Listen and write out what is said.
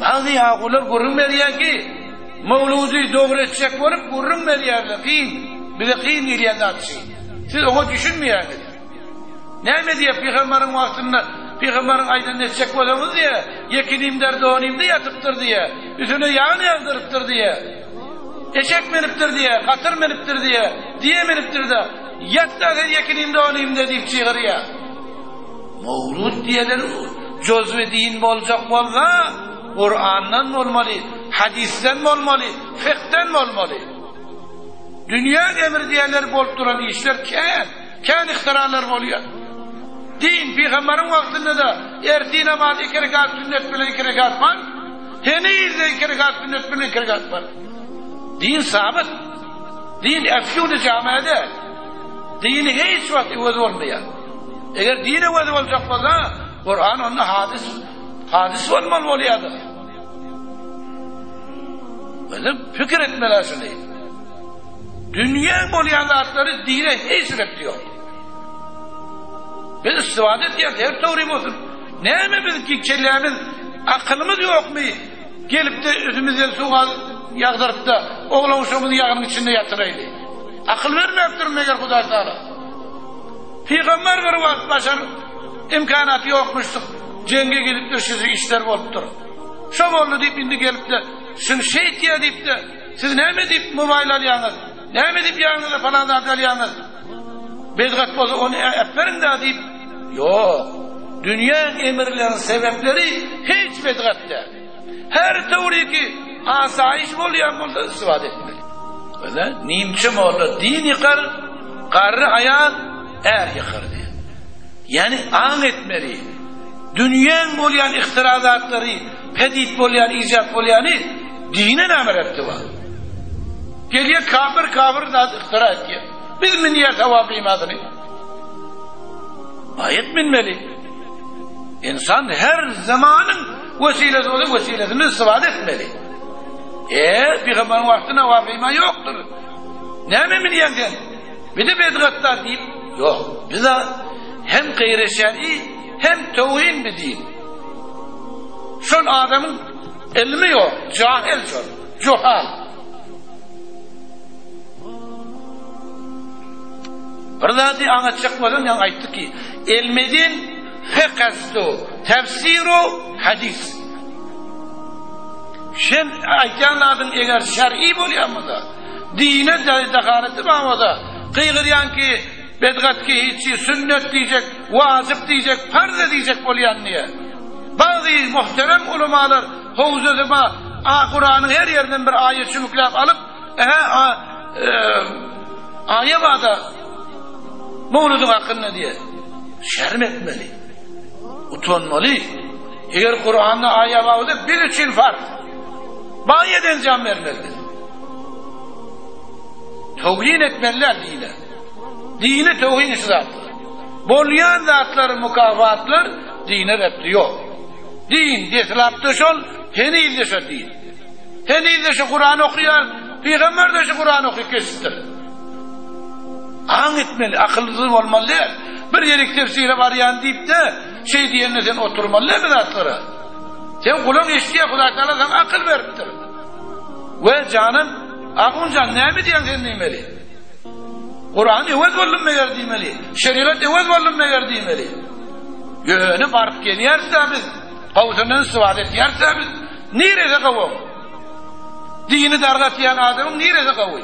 Bagzy ýagular gürrüň berýär ki, mawludy dogry etjek bolup gürrüň berýärler, kyn, bize kyn gelýän zat şi. Siz oňa düşünmeýäňiz. Näme diýýär pygamberiň wagtynda pygamberiň aýdanyny etjek bolsaňyz diýýär, ýekinim derdonymda ýatypdyr diýýär, üstüne ýag ýagdyrypdyr diýýär. Eşek minipdir diýýär, gatyr minipdir diýýär, düýe minipdir-de, ýat-da sen ýekinim donymda diýip çygyrýar. Mowlud diýelen jozwi din boljak bolsa, Kurandan bolmaly, hadysdan bolmaly, fikhden bolmaly. Dünýä emri diýenler bolup duran işler kän, kän ihtiralar bolýar. Din pygamberiň wagtynda-da ertir namaz iki rekat sünnet bilen iki rekat bar, heniz-de iki rekat sünnet bilen iki rekat bar. Din sabyt. Din efýun-i jame däl. Dini hiç wagt öwez bolmaýar. Eger din öwez boljak bolsa, Kuran onda hadys, hadys bolmaly bolýardy. Özüm pikir etmeli şuny. Dünýä bolýan zatlary dine hiç repdi ýok. Biz istifade edýäris, her dogry bolsun. Näme biziňki kellämiz, akylymyz ýokmy? Gelip-de üstümizden suw ýagdyryp-da, oglan-uşagymyzy ýagynyň içinde ýatyraýly. Akyl bermäpdir meger Hudaý Tagala. Pygamber bir wagt başar imkanaty ýokmuşdyk, jeňge gidipdir, şuzy işler bolupdyr. Şo boldy diýip indi gelip-de, şuny şeýtýä diýip-de, siz näme diýip mobaýl alýaňyz, näme diýip ýanyňyza palan zat alýaňyz, bedgat bolsa ony äpberiň-dä diýip, ýok. Dünýäň emirleriniň sebäpleri hiç bedgat däl. Her töwriki asaýyş bolýan bolsa istifade etmeli. Öyle nimçe molla din ýykar, garry aýal är ýykar diýýär. Ýani aň etmeli. Dünýäň bolýan ihtira zatlary, pedit bolýan, ijat bolýany dine näme rebdi bar? Gelýär kafir kafir zat ihtira etýär. Biz münýär sawap imadyny. Aýat minmeli. Insan her zamanyň wesilesi bolsa wesilesini istifade etmeli. E, pygamberiň wagtynda wahima ýokdur. Näme bilýän sen? Bir de bedgatda diýip, ýok. Bize hem gaýry şer'i, hem towhin bir din. Şol adamyň ilmi ýok, jahil şol, juhal. Bir zady aňatjak bolsam, ýaňy aýtdyk ki, ilmedin fiqhstu, tefsiru, hadis. Sen aýtýan zadyň eger şer'i bolýan bolsa, dine dahaleti bar bolsa, gygyrýan ki, bedgat ki hiçi, sünnet diýjek, wajyp diýjek, parz diýjek bolýan diýe. Bagzy muhterem ulamalar howzasy bar, a Kuranyň her ýerinden bir aýat çümükläp alyp, Ähä, a, e, aýa bada mowludyň hakynda diýe. Şerm etmeli. Utanmaly. Eger Kuranda aýa bolsa biz üçin farz. Baýeden jan bermeli. Towhin etmeliler dine. Dini towhin şu zatlar. Bolýan zatlar mukafatlar dine repli ýok. Din deslapda şol, henizde şol din. Heniz-de şu Kurany okaýar, pygamber-de şu Kurany okyp geçipdir. Aň etmeli, akylsyz bolmaly däl. Bir ýerik tefsire barýan diýip-de, şeý diýende sen oturmaly däl bu zatlara. Sen gulaň eşidýär, Hudaý Tagala saňa akyl beripdir. We janym, Ahunjan näme diýýäň sen diýmeli. Kuran öwez boldum meger diýmeli. Şerigat öwez boldum meger diýmeli. Ýöne baryp gelýäris-dä biz. Gowusyndan istifade etýäris-dä biz. Niresi gowy? Dini dargatýan adamyň niresi gowy?